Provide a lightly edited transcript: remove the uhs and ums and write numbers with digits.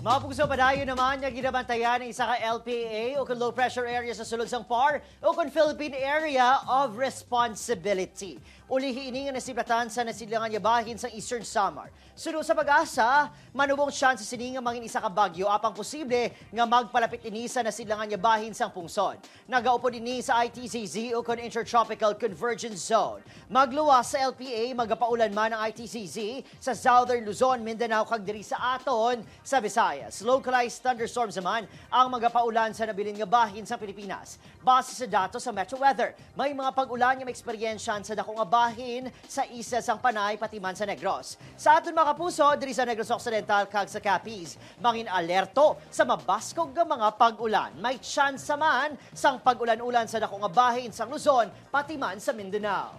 Mga kapuso, padayon naman nga ginabantayan ang isa ka LPA o kung low pressure area sa sulod sang PAR o kung Philippine Area of Responsibility. Ulihi ini nga nasiplatan sa nasidlangan nga bahin sa Eastern Samar. Suno sa PAGASA, manubong chance sini nga mangin isa ka bagyo apang posible nga magpalapit ini sa nasidlangan nga bahin sang pungsod. Nagaupod ini sa ITCZ o kung Intertropical Convergence Zone. Magluwas sa LPA, magapaulan man ang ITCZ sa Southern Luzon, Mindanao kag diri sa aton sa Visayas. Localized thunderstorms naman ang magapaulan sa nabilin nga bahin sa Pilipinas. Base sa datos sa Metro Weather, may mga pag-ulan nga maeksperiensyan sa dako nga bahin sa isla sang Panay pati man sa Negros. Sa aton, mga kapuso, diri sa Negros Occidental kag sa Capiz, mangin alerto sa mabaskog nga mga pag-ulan. May tsansa man sang pag-ulan-ulan sa dako nga bahin sang Luzon pati man sa Mindanao.